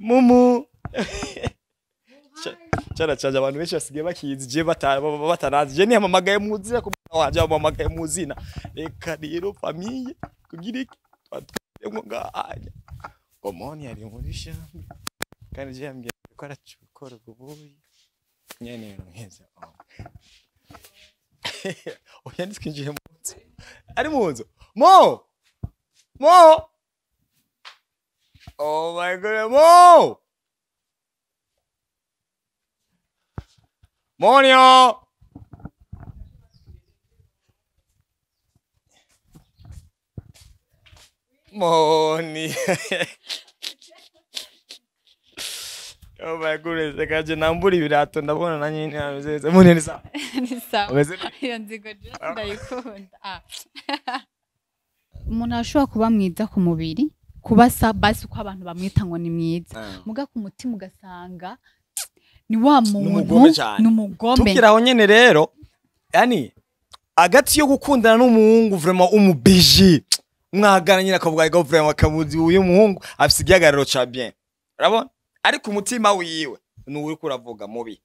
Mumu cara caje abantu benshi basigaye bakizi je batarazi je niyamamagaye mu zina ku mwana wanje bamamagaye mu zina. Reka rero famille kugira iki twatwemwo ngahanya ngo Moni ari muri shambre kandi je yambwiye ko aracukora ubuyi nyene ibintu nk'ivyo. Oya ntitwinjiye mu nzu, ari mu nzu Mo Mo, oh my god, Mo Monio Moni. Oh my goodness, reka je nambura ibirato ndabona na nyine ameze neza. Moni ni sawa? Ni sawa. Umeze neza? Iyo nzigo je ndayikunda. Umuntu ashobora kuba mwiza ku mubiri, kuba sa basi uko abantu bamwita ngo ni mwiza. Muga ku mutima ugasanga ni wa muntu n'umugome. Tukira aho nyene rero, yani agati yo gukundana n'umuhungu vraiment umubiji. Mwagana nyine akavuga ngo vraiment akamuzi uyu muhungu afise igihagararo ca bien. Urabona? Ariko umutima wiwe ni uri kuravuga mubi.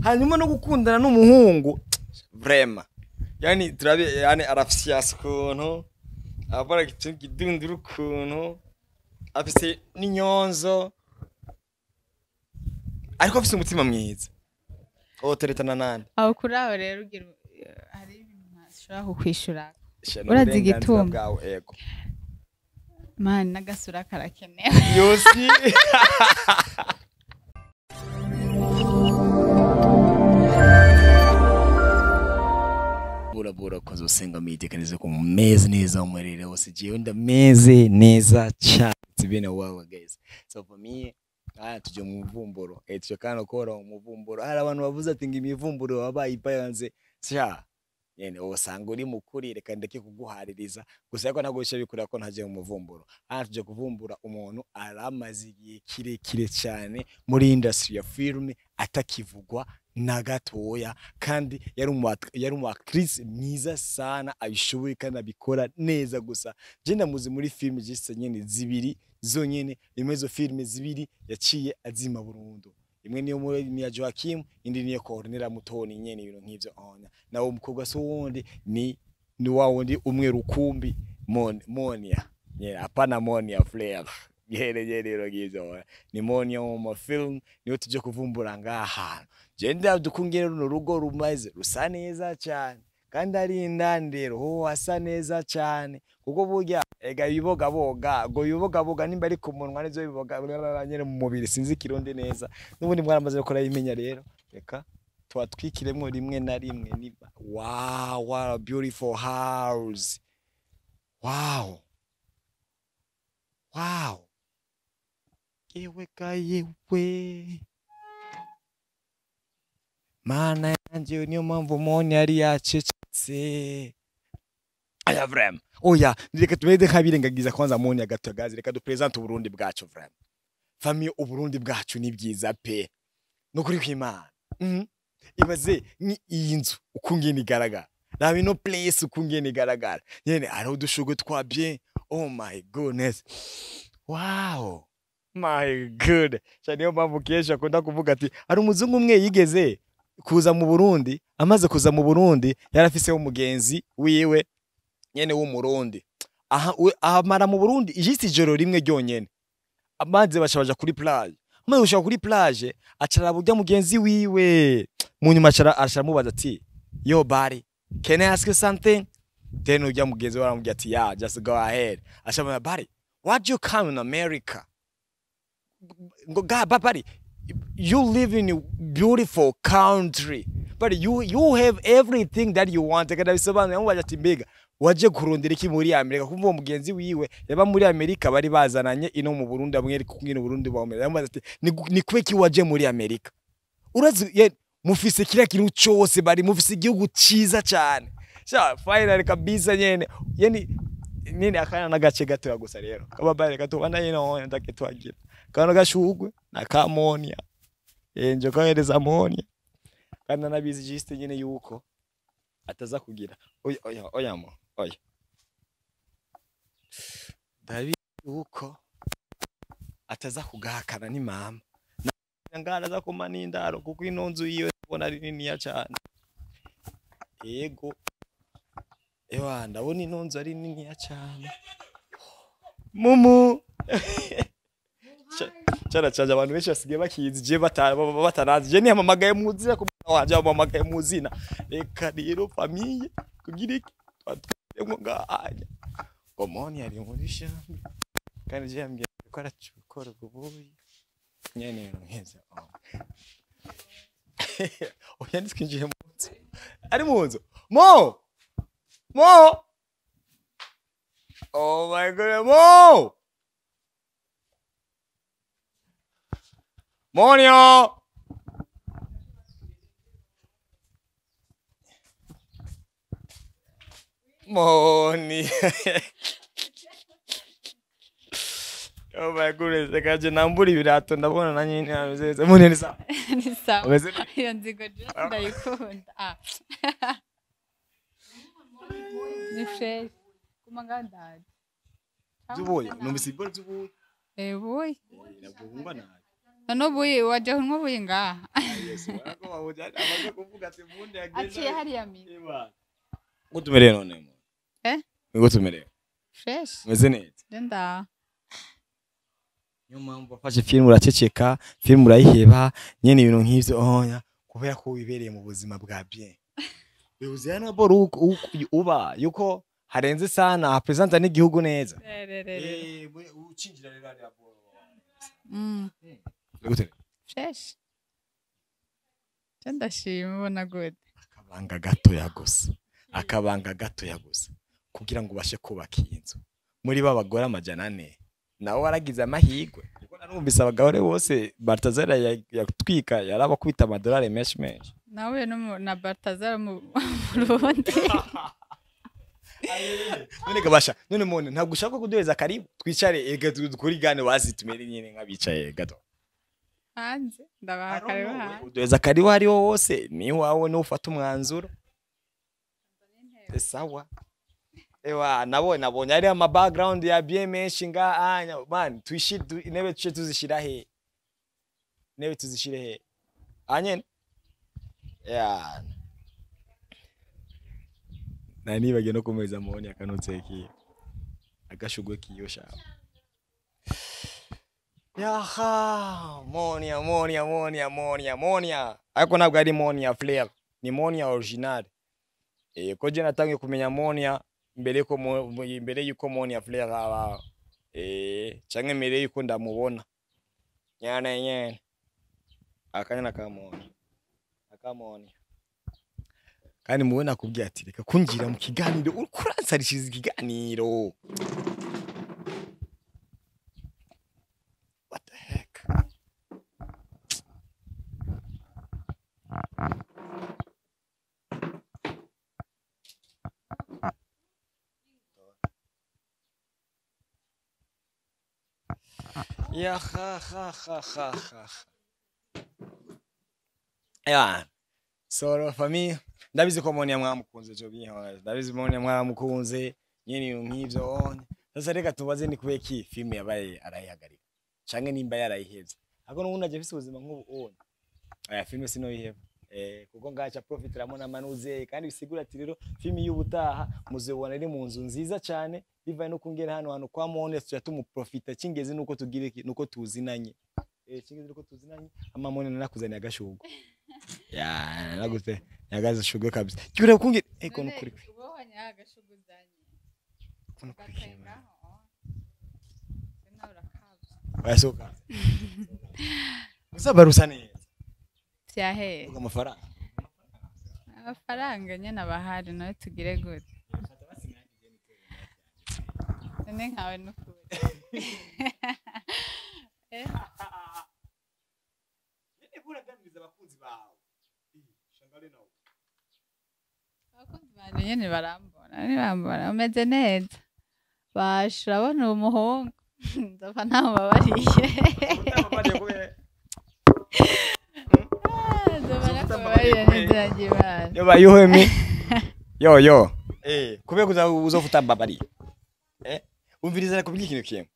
Hanyuma no gukundana n'umuhungu vraiment. Yani turabe yani arafise ukuntu abara kidundura ukuntu afise n'inyonzo ariko afise umutima mwiza. Oteretana nande? Aho kuri aho rero ugira hari ibintu ntashobora kukwishura. Urazi igituma? Ego. Man n'agasura karakenewe. Yosi. Bura bura kozo senga mitekereze ko meze neza umurire wose jewe ndameze neza cyane. It's been a while guys. So for me aya tuje mu muvumburo. Tuje kana kora umuvumburo. Hari abantu bavuze ati ngo imivumburo wabaye ipayanze. Sha nyene usanga uri mukuri reka ndeke kuguhaririza gusa ariko ntago bisha bikura ko ntaje mu muvumburo. Aha tuje kuvumbura umuntu aramaze igihe kirekire cyane muri industry ya film atakivugwa na gatoya kandi yari umu actrice mwiza sana abishoboye kandi abikora neza. Gusa je ndamuzi muri film jise nyene zibiri zonyene, imwe zo film zibiri yaciye azima burundu. Imwe niyo muri ni ya Joachim, indi niyo Cornelia Mutoni nyene ibintu nk'ivyo. Ona nawo umukobwa so wundi ni wa wundi umwe rukumbi Monia. Yeah, hapana Monia Flair. Yere yere rogizyo ni Monia mu film niyo tuje kuvumbura ngaha. Je ndadukungere runo rugo rumaze rusa neza cyane kandi ari indandero ho asa neza cyane kuko burya ega biboga boga go biboga boga nimba ari ku munwa nizo biboga nyene mu mubiri sinzi kirundi neza n'ubundi mwaramaze gukora imenya rero reka twatwikiremwo rimwe na rimwe niba. Wow, what a beautiful house. Wow. Wow. Yewe ka yewe. Mana yanje niyo mpamvu Moni yari yacecetse. Aya vraiment. Oya, reka tumede nkabirengagiza kwanza Moni agatagazi reka dupresente Uburundi bwacu vraiment. Famille Uburundi bwacu ni byiza pe. Nukuri kw'Imana. Ibaze ni iyi nzu ukungene igaragara. Nabi no place ukungene igaragara. Nyene ari udushugo twa bien. Oh my goodness. Wow. My good. Niyo mpamvu kesha akunda kuvuga ati ari umuzungu umwe yigeze kuza mu Burundi, amaze kuza mu Burundi yarafise umugenzi wiwe nyene w'umurundi. Aha amara mu Burundi ijisi ijoro rimwe ryonyene. Amaze bashabaja kuri plage. Amaze gushaka kuri plage acara burya mugenzi wiwe. Mu nyuma acara ati yo buddy, can I ask you something? Then urya mugenzi we aramubwira ati yeah, just go ahead. Aca buddy, why do you come in America? Ngo God, buddy, you live in a beautiful country, but you have everything that you want. Kada bisobanura ngo ati mbega waje kurondera iki muri Amerika? Kumva uwo mugenzi wiwe yaba muri Amerika bari bazananye ino mu Burundi amwereka ukungene Burundi bawumera. Yamubaza ati ni kweki waje muri Amerika? Urazi mufise kila kintu cyose bari mufise igihugu ciza cyane. Sha finally kabisa nyene. Yani nyene akana nagace gato gusa rero. Kaba bare gato bana nyene ho ndake twagira. Kano gashugwe na kamonia. Enjo kahereza monia. Kandi nabizi juste nyene yuko ataza kugira. Oya oya oya mo. Oya. Dabi yuko Ataza kugahakana ni mama. Ngara za kuma n'indaro kuko ino nzu yiwe ndabona ari niniya cyane. Yego. Ewa ndabona ino nzu ari niniya cyane. Mumu. Cara caje abantu benshi basigaye bakizi je batarazi je nihamamagaye mu zina ku mwana wanje bamamagaye mu zina. Reka rero famille kugira iki twatwemwo ngahanya. Ngo Moni ari muri shambi. Kandi je yambwiye ko aracukora ubuyi. Nyene ibintu nk'ivyo. Oya ntitwinjiye mu nzu. Ari mu nzu. Mo! Mo! Oh my God, Mo! Monio! Moni. Oh my goodness, reka je nambura ibirato ndabona na nyine ameze neza. Moni ni sawa. Ni sawa. Umeze neza? Iyo nzigo je ndayikunda. Ah. Ni fresh. Kuma ngandaje. Zubuye, numvise ibora zubuye. Eh buyi. Nabwo wumva nabi. None ubuyi waje kunywa ubuyi ngaha. Yesu, ariko wabuja amaze kuvuga ati mbundi agenda. Aciye hariya mira. Eba. Ngo tumereye none mo. Eh? Ngo tumereye. Fresh. Umeze neza. Je ndaha. Niyo mpamvu wafashe filime uraceceka, filime urayiheba, nyene ibintu nk'ivyo onya kubera ko wibereye mu buzima bwa bien. Bihuze na boro uba yuko harenze sana hapresenta n'igihugu neza. Re. Ucinjira rero hariya boro. Gute? Fresh. Je ndashima ubona gute. Akabanga gatoya gusa. Akabanga gatoya gusa. Kugira ngo ubashe kubaka iyi nzu. Muri ba bagore 400 nawe waragize amahirwe. Kuko narumvise abagore bose Baltazar yatwika yarabakubita amadolari menshi menshi. Nawe no na Baltazar mu Burundi. None gabasha none mone ntabwo ushaka kuduheza karibu twicare ega dukurigane wazi tumere nyine nkabicaye gato. Hanze ndabaha karibu hanze. Uduheza karibu hariho hose ni wawe no ufata umwanzuro. Sawa. Ewa nabonye ari ama background ya bien menshi nga anya man twishire intebe tuce tuzishira he. Intebe tuzishire he. Anyene. Ya. Nani bagiye no kumeza Moni akanutse ki. Agashugwe kiyosha. Yaha, Monia Monia Monia Monia Monia. Ariko ntabwo ari Monia Flair, ni Monia original. Ko je natangiye kumenya Monia mbere ko mbere yuko Monia Flair aba canke mbere yuko ndamubona. Nyane nyene. Akanya nakamona. Akamona. Kandi mubona kubwiye ati reka kunjira mu kiganiro ukuransarishiriza ikiganiro. What the heck? Ya ha ha ha ha ha. Ya. Soro famille ndabizi ko Monia mwamukunze cyo bihawe ndabizi Monia mwamukunze nyene nk'ivyo onye. Sasa reka tubaze ni kubera ki filme yabaye arayihagarika canke nimba yarayihevye. Ako n'ubundi aje afise ubuzima nk'ubu onye. Aya filme sinoyiheva. Kuko ngacha profit ramona manuze kandi bisigura ati rero filme y'ubutaha muzobona iri mu nzu nziza cyane bivaye no kungera hano hano kwa Monia tuja tumuprofita cingezi nuko tugire nuko tuzinanye. Cingezi nuko tuzinanye ama Monia nakuzaniye agashugo. Ya nagute yagaze shugo kabisa. Cyure kungira eko nukuri. Ubohanya agashuguzanye. Nukuri. Basoka. Gusa barusa neza. Vyahe. Uga amafaranga. Amafaranga nyene abahari nawe tugire gute. None nkawe nukuri. Nene bura ganiriza abakunzi bawe. Shangale nawe. Abakunzi banje nyene barambona, ni bambona umeze neza. Basha urabona umuhungu. Ndapfa ntamubabariye. Yo ba you hear me? Yo yo. Kubera kuza uzofuta mbabariye. Umviriza nakubwira ikintu kimwe.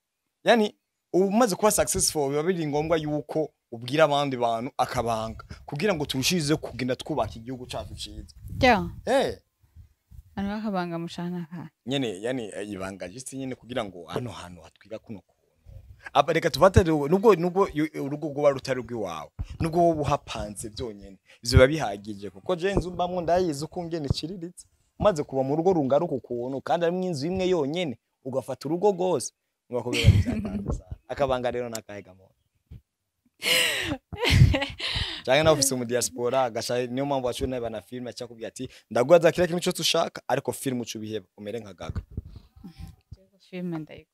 Yani Umaze kuba successful, biba biri ngombwa yuko ubwira abandi bantu akabanga kugira ngo turushirize kugenda twubaka igihugu cacu ciza. Ryo. Abantu bakabanga mushana ka. Nyene yani ibanga just nyene kugira ngo hano hantu hatwiga kuno kuntu. Aba reka tufate nubwo urugo rwoba rutari rw'iwawe, nubwo wowe uhapanze byonyene, ivyo biba bihagije, kuko je inzu mbamwo ndayizi uko ngene iciriritse. Umaze kuba mu rugo rungana uku kuntu, kandi harimwo inzu imwe yonyene, ugafata urugo rwose, ugakubera byatanze sana. Akabanga rero nakahe gamo? Canke nawe ufise mu diaspora agasha, niyo mpamvu waciye nawe bana filme, acakubwira ati: "Ndaguhaza kiriya kintu cyose ushaka, ariko filme uca ubiheba umere nka Gaga." Filme ndayikora.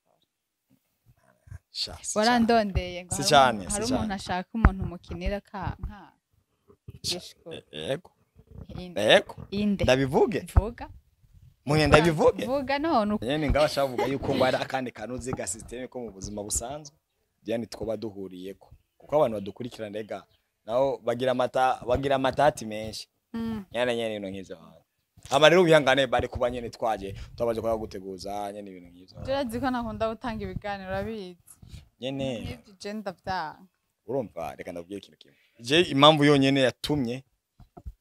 Sha, si cane. Warandondeye ngo Si hari cane, umuntu- si hari cane. umuntu ashaka umuntu mukinira ka nka Gishko. Yego. Inde. Yego. Inde. Ndabivuge? Vuga. Munye ndabivuge? Vuga none. Nyene ngaba shavuga yuko ngo hari akandi kanuzi ga système ko mu buzima busanzwe yani twoba duhuriyeko, kuko abantu badukurikirana rega nabo bagira amata, bagira amatati menshi. Nyene nyene ibintu nk'ivyo. Ama rero ubihangane, bari kuba nyene twaje twabaje kwa guteguza nyene ibintu nk'ivyo. Urazi ko nakunda gutanga ibiganiro, urabizi. Nyene. Nk'ivyo je ndavyanga. Urumva, reka ndabwire ikintu kimwe. Je impamvu yonyene yatumye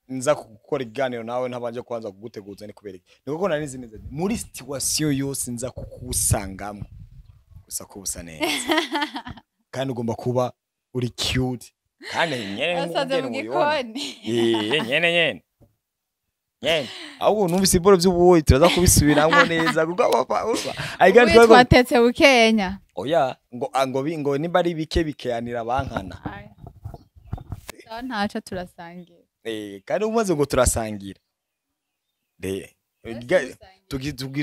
nza gukora ikiganiro nawe ntabanje kubanza kuguteguza ni kubera iki? Ni kuko nari nzi neza muri situation yose nza kukusangamwo gusa ko usa neza, kandi ugomba kuba uri cute, kandi nyene Wasanze mu nk'ubugeni ubibona. gikoni. Eh, nyene nyene nyene, ahubwo numvise iboro by'ubuyi, turaza kubisubiramwo neza, kuko urumva I Ubuye twatetse bukenya. Oya, ngo ngo nimba ari bike bikeyanira bankana. Sawa, ntaco, turasangira. Eh, kandi umaze ngo turasangira de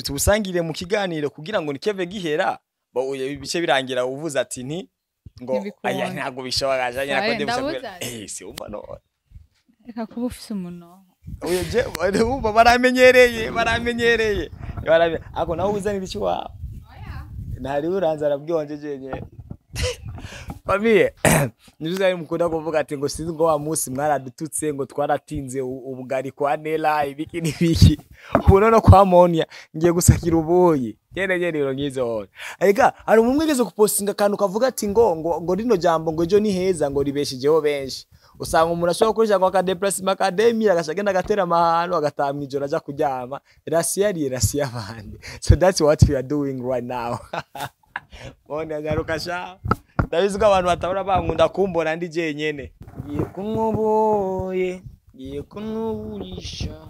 tuwusangire mu kiganiro kugira ngo nikeve gihera bice birangira uvuze ati nti ngo Ntibikunda. Aya ntabwo bishoboka janye Sawa, nako ndabuze ati. Eh, si umva no. Reka kuba ufise umunoho. Oya, je umva, baramenyereye baramenyereye. Ako nawe uzanira iki wawe ntari uranza arabwonje jenye. Famille, nivyo ari mukunda kuvuga ati ngo sinzi ngo wa munsi mwaradututse ngo twaratinze ubugari kwa Nela, ibiki n'ibiki. Ubu none kwa Monia ngiye gusakira ubuyi nyene nyene ibintu nk'ivyo. Ega hari umwe wigeze gupostinga akantu kavuga ati ngo rino jambo ngo ejo ni heza, ngo ribeshejeho benshi. Usanga umuntu ashobora gukoresha ngo akadeplacement academy, agaca agenda agatera amahano, agataha mw'ijoro aja kuryama, rasi yariye rasi y'abandi. So that's what we are doing right now. Monia, nyaruka sha, ndabizi ko abantu batabura bankunda kumbona ndi jenyene. Ngiye kunywa ubuye, ngiye kunywa uburisha,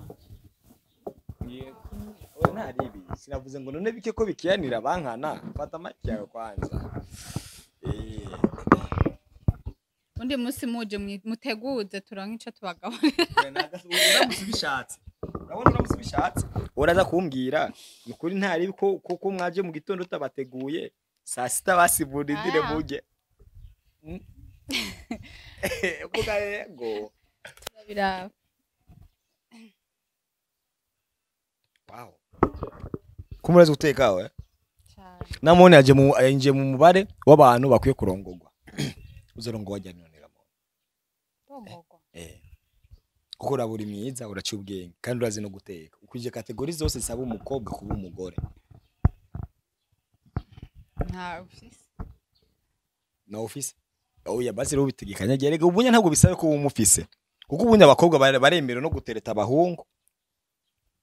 ngiye kunywa. Oya, ntaribi sinavuze ngo none bike ko bikiyanira bankana. Fata amaki yawe kwanza. Eh. Undi munsi muje muteguze turonke ico tubagaburira. Uramutse ubishatse, urabona, uramutse ubishatse uraza kumbwira. Ni ukuri ntari ko kuko mwaje mu gitondo utabateguye, saa sita basimburindire. Ah. Murye. Vuga yego. Turabiraba. Wow, kumurazi guteka we. Cane. Namone yaje mu yinjiye mu mubare w'abantu bakwiye kurongorwa. Uzorongorwa jya none gamo? Rongorwa. Eh, kuko urabura mwiza, uraciye ubwenge, kandi urazi no guteka, ukwije catégories zose zisaba umukobwa kuba umugore. Nta ufise. Na office oya, basi rero ubitegekanya. Gerega ubunya ntabwo bisaba ko uba umufise, kuko ubunya abakobwa baremerewe no gutereta abahungu.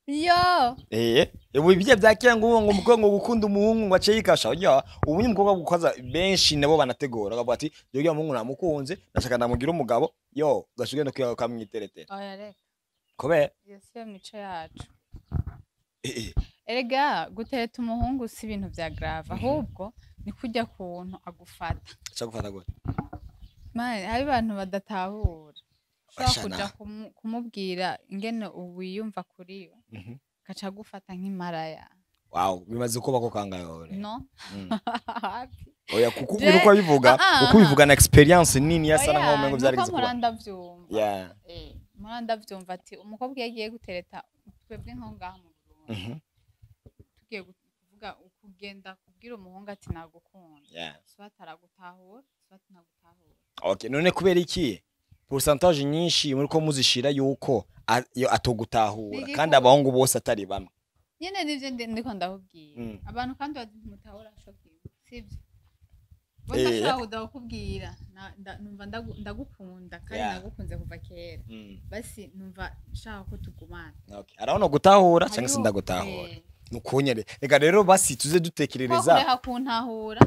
Yo. Eh, ubu ibyo bya kera ngo umukobwa ngo gukunda umuhungu ngo ace yikasha, oya, ubu umukobwa gukoza benshi nabo banategura bakavuga ati: "Yo, muhungu namukunze, ndashaka ndamugira umugabo." Yo ugaca ugenda ukamwiteretera. Oya, reka. Kubera? Iyo siyo mico yacu. Eh, eh. Erega gutereta umuhungu si ibintu vya grave, ahubwo ni kurya kuntu agufata. Aca gufata gute? Mane, hari abantu badatahura. Ushobora Ashana. kuja kumubwira ingene wiyumva kuri we, gaca agufata nk'imaraya. Wow, bimaze kuba ko kangahe wowe? No. Oya, kuko uko abivuga, Ah, ah, uko ubivuga na experience nini, yasa nkaho Oya, umengo nuko byarigeze kuba. mpora ndavyumva. Yeah. Eh, mpora ndavyumva ati umukobwa iyo agiye gutereta, twebwe nko ngaha mu Burundi, tugiye kuvuga kugenda kubwira umuhungu ati nagukunda, soit aragutahura, soit ntagutahura. Okay, none kubera iki pourcentage nyinshi muri ko muzishira yuko yo atogutahura, kandi abahungu bose atari bamwe? Nyene nivyo ndiko ndakubwira. Abantu kandi bazi ntimutahura, shoki sivyo? Wenda ndashobora kukubwira numva ndagukunda kandi nagukunze kuva kera, basi numva nshaka ko tugumana. Okay. Arabona gutahura cyangwa se Hariho- ndagutahura nukunyere. Reka rero basi tuze dutekerereza. Kureka kuntahura,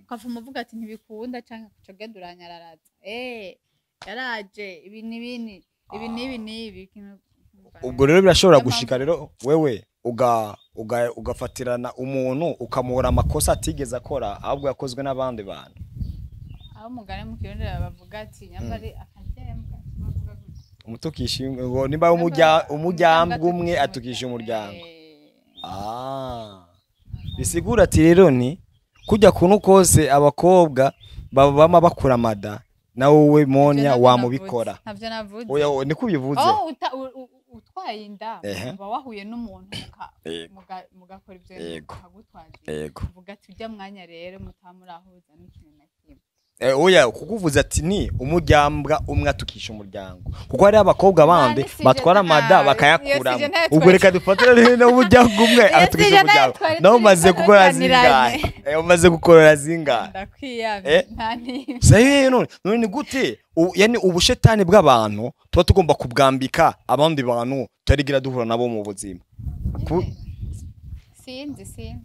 ukavuma uvuga ati ntibikunda, canke uca ugenda uranyararaza, yaraje ibi n'ibi ibi n'ibi n'ibi. Ubwo rero birashobora Niyo gushika rero wewe uga uga ugafatirana umuntu, ukamuhora amakosa atigeze akora, ahubwo yakozwe n'abandi bantu. Aho umugani mu Kirundi bavuga ati nyamba ari akajyembwa, bavuga gutya. Umutukisha ngo nimba umujyambwe umwe atukisha umuryango. Ah, bisigura ati rero ni kujya kuntu kose abakobwa baba bama bakura amada, na wowe Monia wamubikora. Ntavyo navuze. Oya, niko ubivuze. Oh, utwaye inda, uba wahuye n'umuntu mugakora ibyo bintu, akagutwaza, uvuga ati ujya mwanya rero mutamurahuza n'ikintu na kimwe. Oya, kukuvuza ati ni umujyambwa umwe atukisha umuryango, kuko hari abakobwa bandi None si batwara je amada nawe. bakayakuramo. Iyo si je nawe Ubwo reka dufatire rero n'umuryango umwe Iyo si atukisha je nawe umuryango. twari Nawe turi umaze ko gukora tuganiranye. zingahe? Umaze gukorora zingahe? Ndakwiyamye, nta n'imwe. Sayo none ni gute yani ubushetani bw'abantu tuba tugomba kubwambika abandi bantu tutarigira duhura nabo mu buzima? Sinzi, sinzi.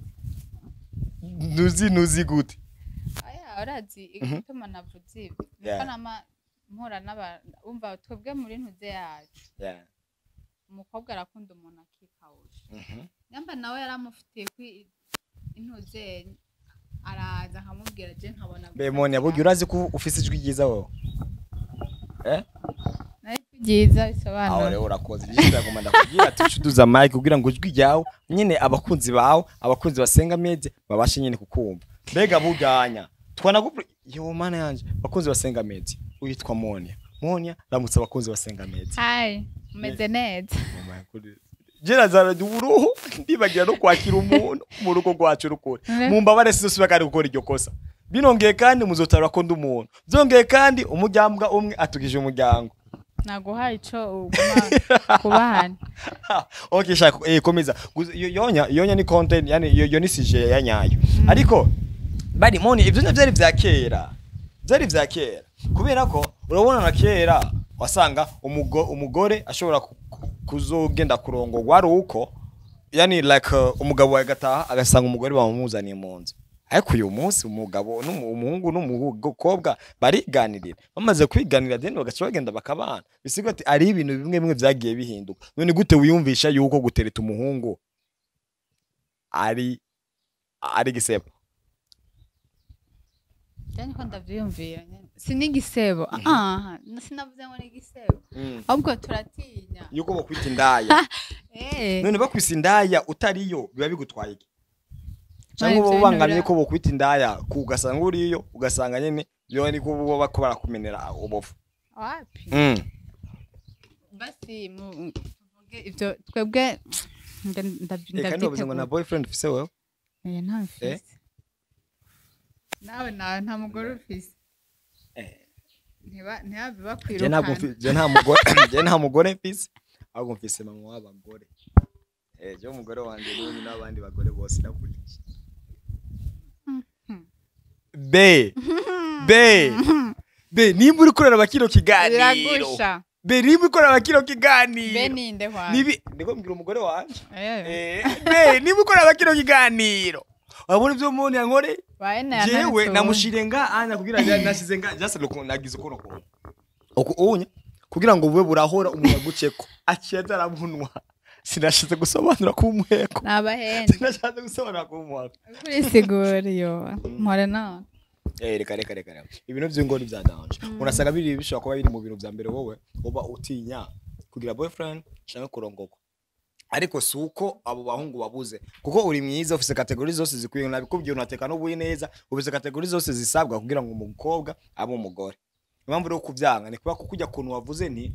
Ntuzi gute? Aya, urazi igituma navuze ibi? Nuko nama mpura n'aba, umva, twebwe muri ntuze yacu, umukobwa arakunda umuntu akikawusha. Nyamba nawe yaramufitiye kwi intuze, araza akamubwira, je nkabona Be Monia, burya urazi ko ufise ijwi ryiza wowe? Nawe byiza Aho bisobanura. rero urakoze byinshi. Ndagomba ndakubwira tushuduza mic kugira ngo ijwi ryawe nyine abakunzi bawe, abakunzi basenga media, babashe nyine kukumva. Mbega buganya twanagupro yo mana yanje, abakunzi basenga media, uyitwa Monia. Monia, ramutse abakunzi basenga media. Hi, umeze neza? Jera zara uruhu, ndibagira no kwakira umuntu mu rugo rwacu rukuri. Mumbabare, sizosubira kandi gukora iryo kosa. Binongeye kandi muzotarura ko ndi umuntu. Byongeye kandi umujyambwa umwe atukije umuryango. Naguhaye ico uguma kubahana. Okay, shaka komeza. Yonya ni content, yani yo ni sujet ya nyayo. Ariko bari moni ivyo navyo vyari vya kera, vyari vya kera, kubera ko urabona na kera wasanga umugore ashobora kuzogenda kurongorwa ari uko yani like umugabo agataha agasanga umugore bamumuzaniye mu nzu. Ariko uyu munsi umugabo umuhungu n'umukobwa bariganirira, bamaze kwiganira then bagaca bagenda bakabana. Bisiga ati ari ibintu bimwe bimwe vyagiye bihinduka. None gute wiyumvisha yuko gutereta umuhungu ari gisebo? Je niko ndavyiyumvira nyene, si n'igisebo. Ah, sinavuze ngo ni igisebo, ahubwo turatinya yuko bokwita indaya. None bakwisa indaya utariyo biba bigutwaye iki? Cyangwa Ivyo uba bintu ubangamye ko bokwita indaya ku ugasanga uriyo, ugasanga nyene yo niko bo bako barakumenera ubufu? Wapi. Basi tuvuge ivyo twebwe Kandi bavuze ngo na ndavyitegura. boyfriend ufise wewe? Eh, nta mfise. Nawe nta mugore ufise? Ntiba ntihave Je ntabwo bakwirukana. Je nta mugore mfise, ahubwo mfise mama w'abagore. Je umugore wanje ni wenyine n'abandi bagore bose nakurikiye. B B B, nimba uri kuraraba kino kiganiro, Biragusha. B, nimba uri kuraraba kino kiganiro, Be ninde hwana? Nibi ndiko mbwira umugore wanje. B, nimba ukorera kino kiganiro, wabona ivyo umuntu yankore. Bae na Jewe namushire nga anya kugira ngo nashize nga just look, nagize ukono kono uko unya kugira ngo bube burahora umuyaga uceko, aciye atarabunwa. Sinashize gusobanura ku muheko. Nabahenda. Sinashatse gusobanura ku muheko. Kurisigura yo mpore none. Reka, ibintu vy'ingo ni vya danger. Unasanga biri bishobora kuba biri mu bintu vya mbere wowe uba utinya kugira boyfriend canke kurongorwa, ariko si uko abo bahungu babuze, kuko uri mwiza, ufise catégories zose zikwiye. Nabikubwiye, unateka n'ubuye neza, ufise catégories zose zisabwa kugira ngo umukobwa abe umugore. Impamvu rero kuvyanga ni kuba kujya kuntu wavuze nti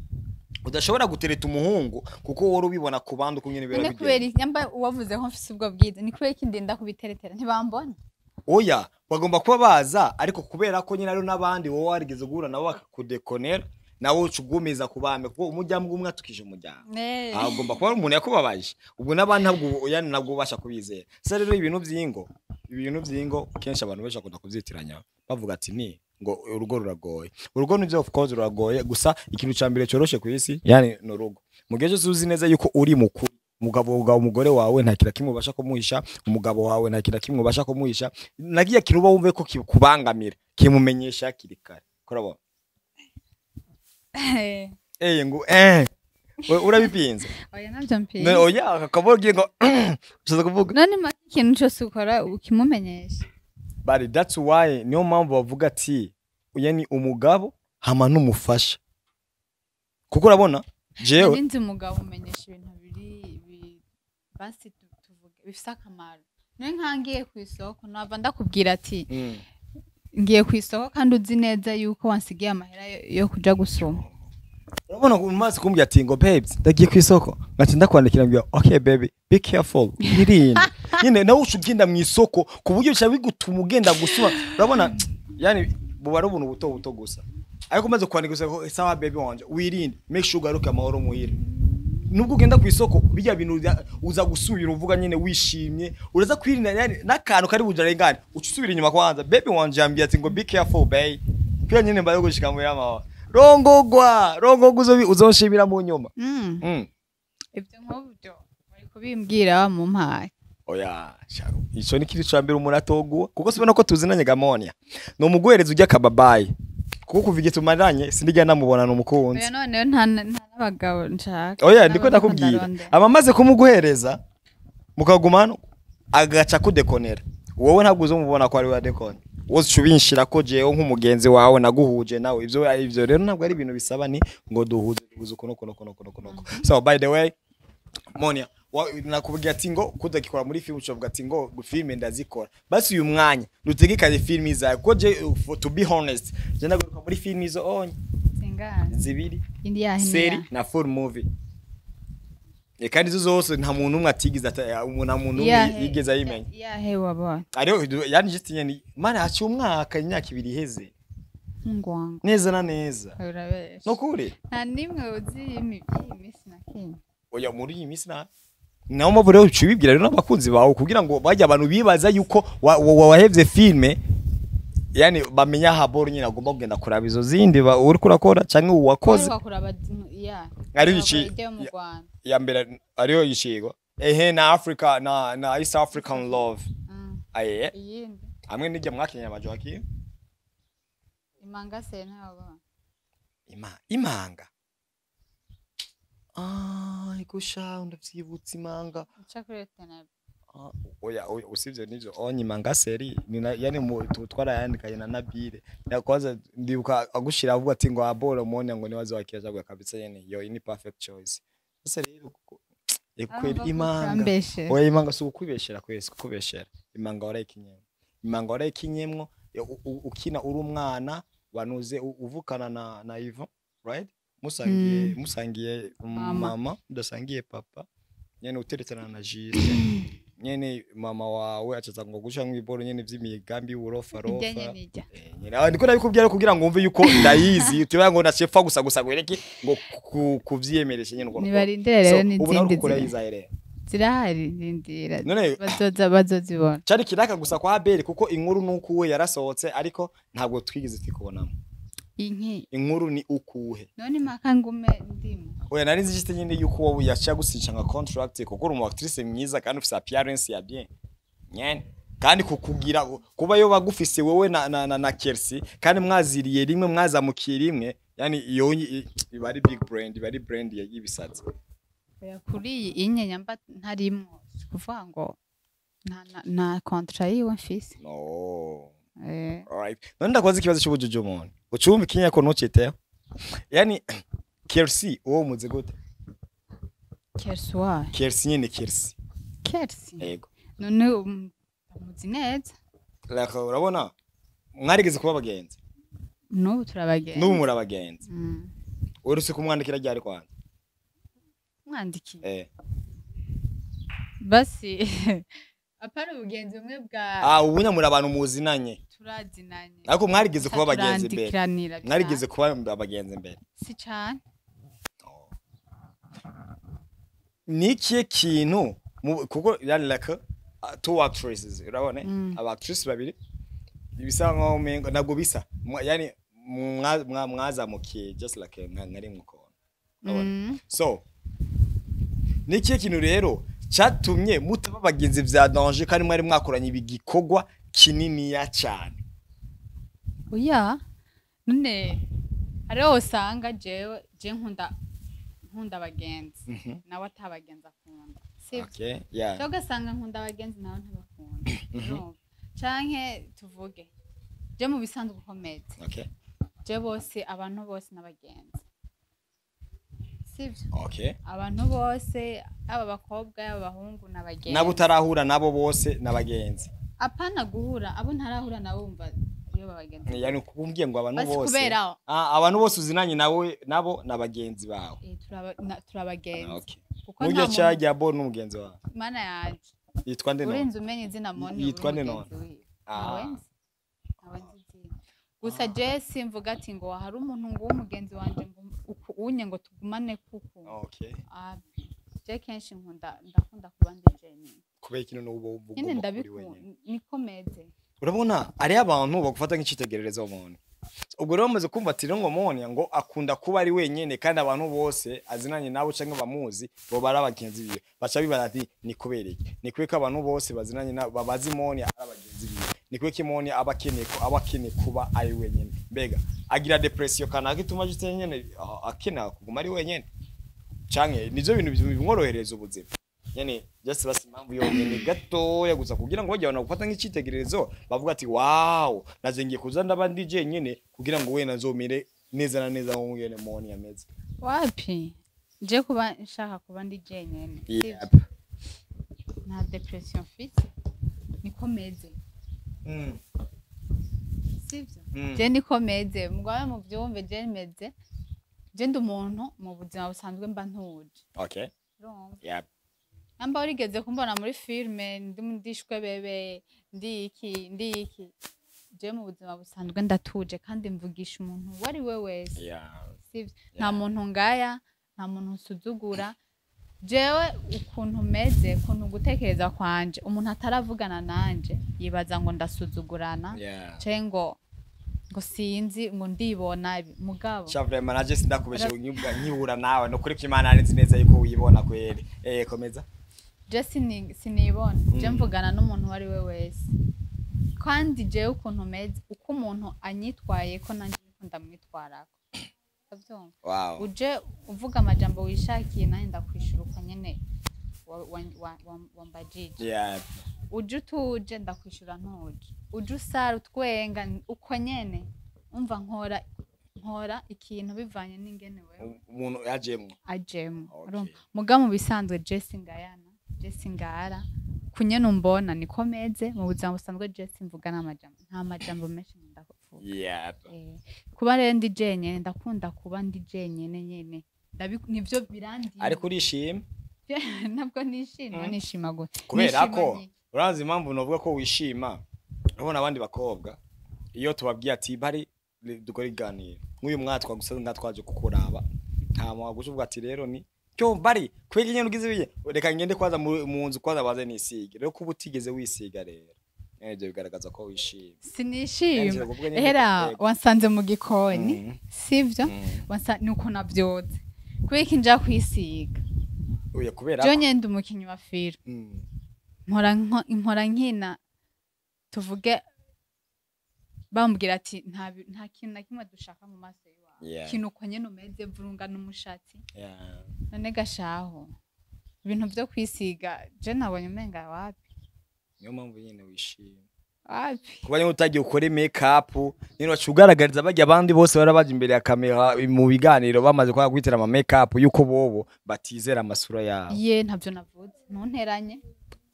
udashobora gutereta umuhungu, kuko wowe ubibona ku bandi uko nyene None biba kubera bigenda. iki nyamba uwavuze ko mfise ubwo bwiza, ni kubera iki ndinda kubiteretera ntibambona? Oya, bagomba kuba baza, ariko kubera ko nyine hariho n'abandi wowe warigeze guhura nabo bakakudekonera, nawe uca ugumiza kubame, kuko umuryango umwe atukije umuryango. Agomba kuba ari umuntu yakubabaje, ubwo n'abandi ntabwo yani ntabwo ubasha kubizera. Sasa rero ibintu by'ingo Ibintu vy'ingo kenshi abantu benshi bakunda kuvyitiranya, bavuga ati ni ngo urugo ruragoye. Urugo nivyo, of course ruragoye, gusa ikintu ca mbere coroshe ku isi yani ni urugo. Mu gihe cyose uzi neza yuko uri mukuru, umugabo wawe, umugore wawe, nta kintu na kimwe ubasha kumuhisha, umugabo wawe nta kintu na kimwe ubasha kumuhisha, nagiye kintu uba wumve ko kikubangamira, kimumenyesha hakiri kare. Kurabona ngo urabipinze? Oya, navyo mpinze. Oya, akaba ugiye ngo ushatse kuvuga. None make ikintu cose ukora ukimumenyesha? But that's why, niyo mpamvu bavuga ati uya ni umugabo hama n'umufasha, kuko urabona jewe Nari nzi umugabo umenyesha ibintu biri basi tuvuge bifise akamaro. None nka ngiye ku isoko, nava ndakubwira ati ngiye ku isoko, kandi uzi neza yuko wansigiye amahera yo kuja gusoma? Urabona umaze kumbwira ati ngo "Babes, ndagiye ku isoko," ngaca ndakwandikira mbwira "Okay baby, be careful, wirinde nyine." Nawe uca ugenda mu isoko ku buryo bica bigutuma ugenda gusuma. Urabona yani buba ari ubuntu buto buto gusa, ariko umaze kwandika gusa ngo "Sawa baby wanje, wirinde, make sure ugaruke amahoro muhira," nubwo ugenda ku isoko, bijya bintu uza gusubira uvuga nyine wishimye, uraza kwirinda yani n'akantu kari bujarengane, uca usubira inyuma kwanza, "Baby wanje yambwiye ati ngo be careful babe," pia nyine mbaye gushika mu yamaho. Rongogwa, rongogwa, uzonshimira mu nyuma. Ibyo nk'ubyo bari kubimbwira wamumpaye. Oya sharo, ico ni kintu ca mbere umuntu atoguwa, kuko sibona ko tuzinanye gamonia, ni umuguhereza ujya akababayi, kuko kuva igihe tumaranye sindigera namubona n'umukunzi. Oya, noneho nta n'abagabo nshaka. Oya, ndiko N'abagabo ndakubwira. ndarondera. Aba amaze kumuguhereza mukagumana, agaca kudekonera wowe, ntabwo uzomubona ko ari we adekone, wowe uca ubinshira ko jewe nk'umugenzi wawe naguhuje nawe. Ivyo rero ntabwo ari ibintu bisaba ni ngo duhuze duhuze uku nuku nuku nuku nuku nuku. So by the way, Monia, nakubwiye ati ngo kudakikora muri film, ucavuga ati ngo filme ndazikora. Basi uyu mwanya dutegekanye filme zawe, kuko je, to be honest, je ndagaruka muri filme izo onye Zingana? Zibiri. Indi yahe ni Série yahe? na full movie. Kandi izo zose nta muntu umwe atigeze nta muntu umwe yigeze ayimenya. Yahe wabonye? Ariyo yani just nyene mana haciye umwaka, imyaka 2 iheze. Ngwango. Neza na neza. Urabesha. Nukuri. Nta nimwe uzi y'iyi minsi na kimwe. Oya, muri iyi minsi na naho mpamvu rero uciye ubibwira rero n'abakunzi bawe, kugira ngo bajya abantu bibaza yuko wahevye filme, yani bamenya haboro nyine agomba kugenda kuraba izo zindi uriko urakora canke uwakoze. Uheruka kuraba ya Ari ijya mu Rwanda? Ya mbere ariyo yicigwa ehe na Africa na East African Love. Aye. Iyindi? Hamwe n'ijya mwakenyeye amajoki. Imanga se ntabwo? Imanga, ah, ego sha, ndavyibutse imanga. Uca kuri Tenabe. Ah, oya, usivye n'ivyo onye imanga série ni yani twarayandikanye na Nabire ya kwanza. Ndibuka agushira avuga ati ngo aboro mone ngo niwaze wakira avuga kabisa nyene yo ni perfect choice. Sasa rero kuko kweli imanga. Urambeshe. Oya, imanga si ukubeshera kwese, kukubeshera. Imanga warayikinyemwo, imanga warayikinyemwo, ukina uri umwana wanuze uvukana na Ivan, right? Musangiye musangiye Mama. Mama mudasangiye papa nyene, uteretana na Jise nyene, mama wawe acaza ngo gusha mw'iboro nyene vy'imigambi y'uburofa Ijya rofa. nyene ijya. Nyene aho ndiko ndabikubwira kugira ngo wumve yuko ndayizi, tuba ngo nacefa gusa gusa gwereke ngo kuvyiyemeresha nyene uko. Nibarindire rero So, ubu nawe n'izindi uriko zira urayiza rero. Zirahari, rindira. None bazoza bazozibona. Cari kiraka gusa kwa Abel, kuko inkuru nuko we yarasohotse, ariko ntabwo twigeze tukibonamo. Inki? Inkuru ni ukuhe? None impaka ngume ndimo? Oya, nari nzi juste nyine yuko wowe yaciye gusinyisha nka contract, kuko uri umu actrice mwiza kandi ufise appearance ya bien nyene, kandi kukugira kuba yo bagufise wowe na Kersi, kandi mwaziriye rimwe, mwazamukiye rimwe, yani iyo iba ari big brand, iba ari brand y'ibisatsi. Oya, kuri iyi inye nyamba ntarimwo, si kuvuga ngo nta contrat yiwe mfise. No. Alright, none ndakubaza ikibazo cy'ubujuju, umuntu ucumva ikinya ko ntuciteho, yani Kersi uwo umuzi gute? Kersi wayo? Kersi nyene, Kersi. Kersi? Yego. None umuzi neza. Like, urabona mwarigeze kuba abagenzi? N'ubu turabagenzi. N'ubu muri abagenzi? Uretse kumwandikira ryari kwanza? Mwandikiye? Eh. Basi apana ubugenzi bumwe bwa Ah, ubu muri abantu muzinanye? Turazinanye. Ariko mwarigeze kuba abagenzi mbere? Turandikiranira. Mwarigeze kuba abagenzi mbere? Si cane. Ni ikihe kintu kuko yani like Two actresses, urabona, aba actrices babiri bisa nkaho umengo ntabwo bisa. Yani mwazamukiye just like nka rimwe ukuntu, urabona? So ni ikihe kintu rero cyatumye mutaba abagenzi vya danger kandi mwari mwakoranye ibi gikorwa kininiya cyane? Oya, none hariho usanga jewe je nkunda abagenzi, nawe atabagenzi akunda, sibyo? Okay, yeah. Cyangwa ugasanga nkunda abagenzi, nawe ntibakunda, urumva? Canke tuvuge je mu bisanzwe uko meze, je bose, abantu bose n'abagenzi, sibyo? Okay. Abantu bose, yaba abakobwa, yaba abahungu, n'abagenzi. Nabo utarahura nabo bose n'abagenzi? Apana guhura, abo ntarahura nabo wumva iyo babagenzi. Yani kumbwiye ngo abantu Basi bose kubera Ah, abantu bose uzinanye nawe nabo n'abagenzi bawe? Eh, turabagenzi. Okay. Kuko Murya nta muntu cyajya bo n'umugenzi wawe? Mana yanje! Yitwa nde none? Urinze umenya izina Moni? Yitwa Uri nde mugenzi none? wiwe. Ah. Ntawe nzi, ntawe nzi izina. Gusa je simvuga ati ngo hari umuntu ngo w'umugenzi wanje ngo uku unye ngo tugumane kuku. Ah, je kenshi ndakunda kuba ndi jenyine. Kubera ikintu n'ubu ugomba Nyine kuba uri wenyine? ndabikunda, niko meze. Urabona ariyo abantu bagufata nk'icyitegererezo umuntu. Ubwo rero bamaze kumva ati rero ngo Monia ngo akunda kuba ari wenyine, kandi abantu bose azinanye nabo cyangwa bamuzi bo bari abagenzi biwe, baca bibaza ati ni kubera iki? Ni kubera ko abantu bose bazinanye nabo babazi Monia ari abagenzi biwe? Ni kubera ko Monia aba akeneye kuba ari wenyine? Mbega agira depression kanaka ituma juste nyene akenera kuguma ari wenyine, canke nivyo bintu bimworohereza ubuzima nyene? Just basi impamvu yonyene gatoya gusa kugira ngo bajye abantu gufata nk'icyitegererezo, bavuga ati: "Wow, naje ngiye kuza ndaba ndi jenyine kugira ngo wenda nzomere neza na neza nk'uko ngene Moni ameze." Wapi, je kuba nshaka kuba ndi jenyine, sivyo? Nta depression mfite, niko meze, sivyo? Je niko meze, mugwabe muvyumve, je meze, je ndi umuntu mu buzima busanzwe mba ntuje. Urumva? Yep. Namba warigeze kumbona muri filme ndi ndishwe bebe, ndi iki, ndi iki, je mu buzima busanzwe ndatuje kandi mvugisha umuntu uwo ari we wese, sivyo? Nta muntu ngaya, nta muntu nsuzugura. Jewe ukuntu meze, ukuntu gutekereza kwanje, umuntu ataravugana nanje yibaza ngo ndasuzugurana canke ngo sinzi, ngo ndibona mugabo. Sha, vraiment naje sindakubeshe, unyubwa nkibura nawe no kuri ko Imana nzi neza yuko wibona kweli. Komeza. Je sinibona, je mvugana n'umuntu uwo ari we wese, kandi jewe ukuntu meze, uko umuntu anyitwaye ko nanjye niko ndamwitwarako, uravyumva? Wow. Uje uvuga amajambo wishakiye, nanjye ndakwishura uko nyene wambajije. Uje utuje, ndakwishura ntuje. Uje usara utwenga, uko nyene. Umva, nkora ikintu bivanye n'ingene wewe Umuntu yajemwo. Ajemo. Urumva? Muga mu bisanzwe je singayana, je singara kunyene umbona, niko meze mu buzima busanzwe. Je simvuga n'amajambo, nta majambo menshi nkunda kuvuga. Kuba rero ndi jenyene, ndakunda kuba ndi jenyene nyene. Nivyo birandimye. Ariko urishima? Ntabwo nishima. Nishima gute? Kubera Nishima ko nyine. urazi impamvu novuga ko wishima? Urabona abandi bakobwa iyo tubabwiye ati bari dukora iganiro nk'uyu mwaka gusa nka twaje kukuraba, nta muntu uvuga ati rero ni cyo bari kubera nyene ugize biye, reka ngende kwaza mu nzu kwaza baze nisige. Rero kuba utigeze wisiga rero, ibyo bigaragaza ko wishima. Sinishima. Ngira kuvuga nyene. Ehera. Yego. Wansanze mu gikoni, sivyo? Nuko navyotse, kubera ko nja kwisiga? Oya, kubera Je ko nyene ndi umukinyi wa filime. Mpora nkina, tuvuge bambwira ati nta kintu na kimwe dushaka mu maso y'iwawe, kintu uko nyene umeze, vurunga n'umushatsi. None gashaho ibintu vyo kwisiga, je nabonye umenga wapi. Niyo mpamvu nyene wishima. Wapi. Kuba nyine utagiye ukore make up nyine, waca ugaragariza bajya abandi bose bari baje imbere ya kamera mu biganiro bamaze kwa kwitera ama make up yuko bobo batizera amasura yabo. Ye, ntavyo navuze, ntunteranye.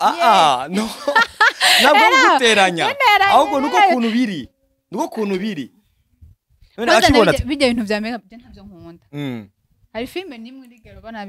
Ah ah, no, ntabwo guteranya. Ntunteranye. Ahubwo nuko kuntu biri, nuko kuntu biri none Kwanza akibona ati bijya bintu vya make up je ntavyo nkunda. Hari filime nimwe urigera ubona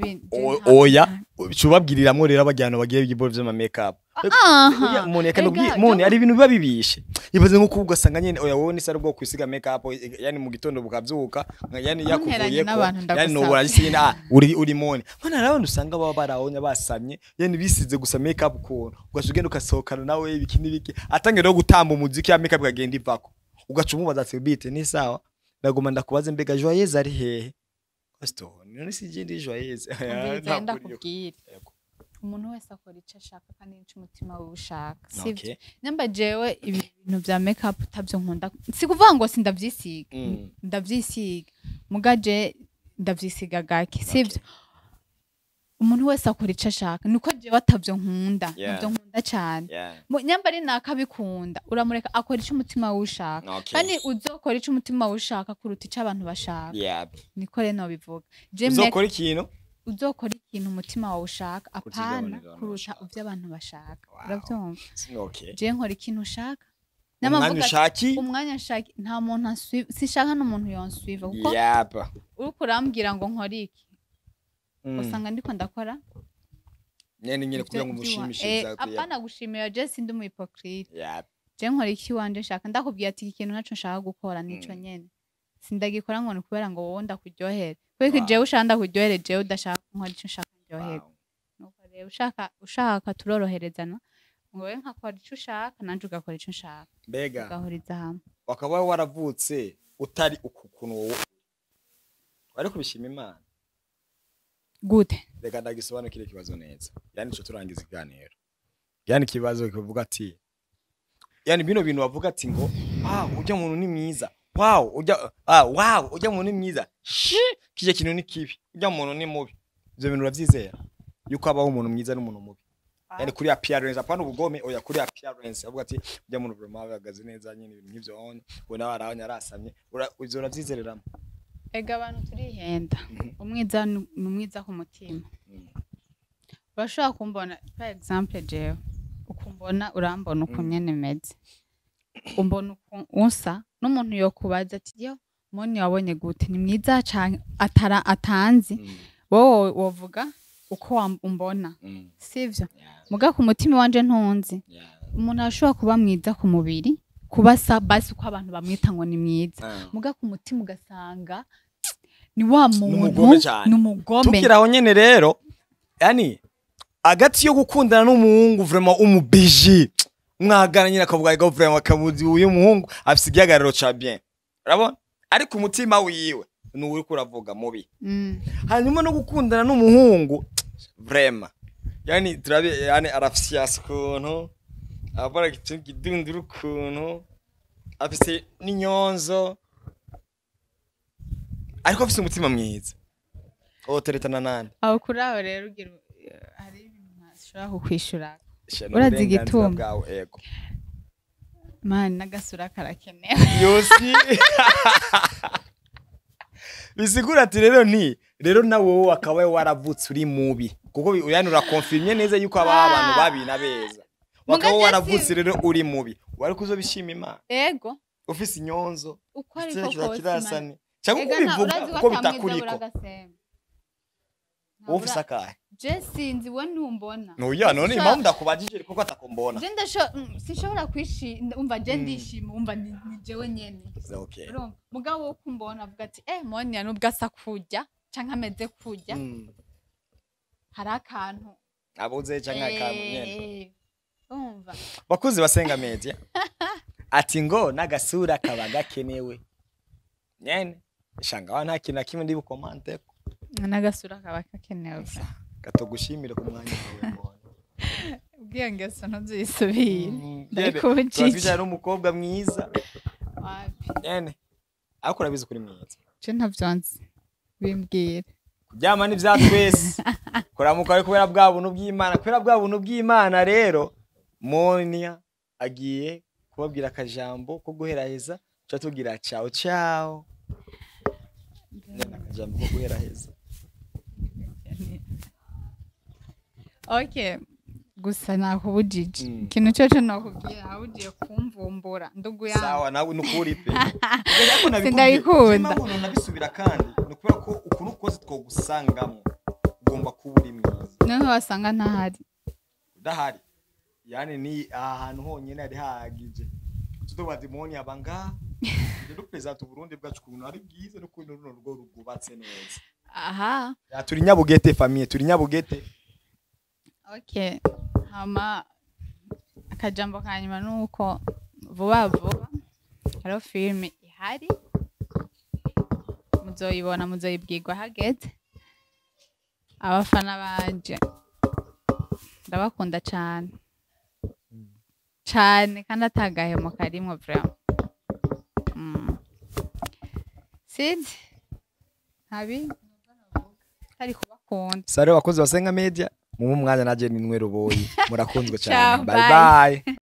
Oya, cubabwiriramwo rero abajyana bagiye ibyo vy'ama make up. Aha. Umuntu reka Ega, ndakubwire, umuntu hari ibintu biba bibishe. Ibaze nko kuvuga ugasanga nyene oya, wowe ni sari bwo kwisiga make up, yani mu gitondo bukavyuka yani Ntunteranye yakuvuyeko, n'abantu, yani ndagusaba. nobora gisi nyene, ah, uri mone mana. Hari abantu usanga baba barahonya basamye, yani bisize gusa make up ukuntu, ugaca ugenda ugasohokana nawe ibiki n'ibiki, atangira no gutamba umuziki, ya make up ikagenda ivako, ugaca umubaza ati: "Bite, ni sawa? Ndaguma ndakubaze, mbega Joyeuse ari hehe?" Pastor, none si je ndi Joyeuse? Umviriza, Ntabwo uriyo. ndakubwira. Yego. Umuntu wese akora icyo ashaka kandi n'icyo umutima we ushaka, sibyo? Okay. Nyamba jewe ibi bintu bya make up utabyo nkunda, si kuvuga ngo sindavyisiga. Ndavyisiga, muga je ndavyisiga gake, sibyo? Umuntu wese akora icyo ashaka, nuko jewe atavyo nkunda. Ntabyo nkunda cyane. Nyamba ari nakabikunda, uramureka akora icyo umutima we ushaka. Kandi uzokora icyo umutima we ushaka kuruta icyo abantu bashaka. Niko rero nobivuga. Je Uzokora ikintu uzokora ikintu umutima wawe ushaka, kuruta ivyo apana abantu kuruta bashaka. ivyo abantu bashaka. Wow. Uravyumva? Okay. Je nkora ikintu ushaka. Umwanya Namavuga ati, ushaki. Umwanya nshaki, nta muntu answiva, sinshaka n'umuntu yonswiva, kuko uriko urambwira ngo nkore iki, usanga ndiko ndakora Nyene ivyo kugira ngo umushimishe. Exactly. Apana gushimira, je sindi umu hypocrite. Je nkora iki wanje nshaka. Ndakubwiye ati iki kintu naco nshaka gukora, nico nyene. Sindagikora ngo ni kubera ngo wowe ndakuryohere, kubera ko jewe ushaka ndakuryohere, jewe udashaka nkora ico nshaka ndyoherwe. Nuko rero ushaka turoroherezana, ngo wewe nkakora ico ushaka, nanje ugakora ico nshaka, Mbega tugahuriza hamwe. Wakaba waravutse utari uku kuntu, wowe wari kubishima Imana? Gute? Reka ndagisobanukire ikibazo neza, yani ico turangiza ikiganiro. Yani ikibazo kivuga ati, yani bino bintu bavuga ati ngo wow, ujya muntu ni mwiza, wow, ujya, ah, wow, ujya muntu ni mwiza, shi kije kintu ni kibi, ujya muntu ni mubi. Ivyo bintu uravyizera yuko habaho umuntu mwiza n'umuntu mubi? Yani kuri appearance, apana ubugome, oya, kuri appearance avuga ati ujya muntu vraiment ahagaze neza nyine, ibintu nk'ivyo, onye ubona warabonye arasamye, ivyo uravyizereramo? Ega abantu turihenda. Umwiza ni umwiza ku mutima. Urashobora kumbona, par exemple jewe ukumbona, urambona uko nyene meze, umbona uku unsa, n'umuntu yokubaza ati: "Yo Moni wabonye gute, ni mwiza canke?" Atara atanzi, wowe wovuga uko umbona, sivyo? Muga ku mutima wanje ntunzi. Umuntu arashobora kuba mwiza ku mubiri, kuba sa basi uko abantu bamwita ngo ni mwiza, muga ku mutima ugasanga ni wa muntu N'umugome cane. Ni umugome. Tukiri aho nyene rero, yani hagati yo gukundana n'umuhungu vraiment umubiji mwagana nyine, akavuga ngo vraiment akamuzi uyu muhungu afise igihagararo ca bien, urabona, ariko umutima wiwe ni uriko uravuga mubi, hanyuma no gukundana n'umuhungu vraiment, yani turabe, yani arafyasa ukuntu abora ikintu kidundura ukuntu, afise n'inyonzo, ariko afise umutima mwiza, oteretana nande? Aho kuri aho rero ugira hari ibintu ntashobora kukwishura. Sha, ni Urazi uburenganzira igituma? bwawe, ego. Mani, n'agasura karakenewe. Yosi bisigura ati rero ni rero nawe wowe wakaba waravutse uri mubi, kuko yani urakonfirmye neza yuko habaho abantu babi na beza. Wakaba Muga waravutse rero uri mubi, wari kuzobishima Imana? Ego. Ufise inyonzo, Uko ariko igitsina kose. kirasane cyangwa uko Ega ubivuga urazi ko uko atamwiza bitakuriko. bura agasembe. Wowe ufise akahe? Je sinzi, we ntumbona. Nuya none impamvu ndakubajije kuko atakumbona. Je sinshobora kwishima, umva, je ndishima, umva, ni jewe nyene. Urumva, mugabo wo kumbona avuga ati: "Eh, Monia nubwo asa kurya canke ameze kurya, hari akantu." Abuze canke akantu nyene. Urumva? Bakuzi basenga media ati ngo n'agasura kaba gakenewe nyene, shanga wa nta kintu na kimwe ndi bukomanteko. N'agasura kaba gakenewe. Katogushimire ku mwanya wawe mbona. Ubwiyo ngeso ntuzisubire. Nyene, Ndayikubujije. tuba twicaranye n'umukobwa mwiza. Wapi. Nyene, ariko urabizi kuri mwiza. Je ntavyo nzi, bimbwire. Kuryama ni vya twese, kuramuka ari kubera bwa buntu bw'Imana, kubera bwa buntu bw'Imana. Rero Monia agiye kubabwira akajambo ko guheraheza, tuca tubwira ciao ciao. Nyene, akajambo ko guheraheza. Okay, gusa nakubujije. Ikintu cyoco nokubwira, aho ugiye kumvumbura ndugu yangu. Sawa, nawe nukuri pe. Ariko nabikubwiye. Sindabikunda. Impamvu nabisubira kandi ni ukubera ko ukuntu kose twogusangamo ugomba kuba uri mwiza. Noneho wasanga ntahari. Udahari. Yani ni ahantu honyine hari hahagije. Tudobaza imoni abanga dupresenta Uburundi bwacu ukuntu ari bwiza n'ukuntu runo rugo rwubatse neza. Aha. Ya, turi Nyabugete famille, turi Nyabugete. Okay, hama akajambo ka nyuma nuko vuba vuba hariho filime ihari, muzoyibona, muzoyibwirwa hageze. Abafana banje ndabakunda cane cane kandi atagahemo karimwo vraiment. Sinzi ntabi tari kubakunda. Sare bakozi basenga media, mu mwanya naje ninwe ruboyi, murakunzwe cyane. Ciao, bye bye. Bye.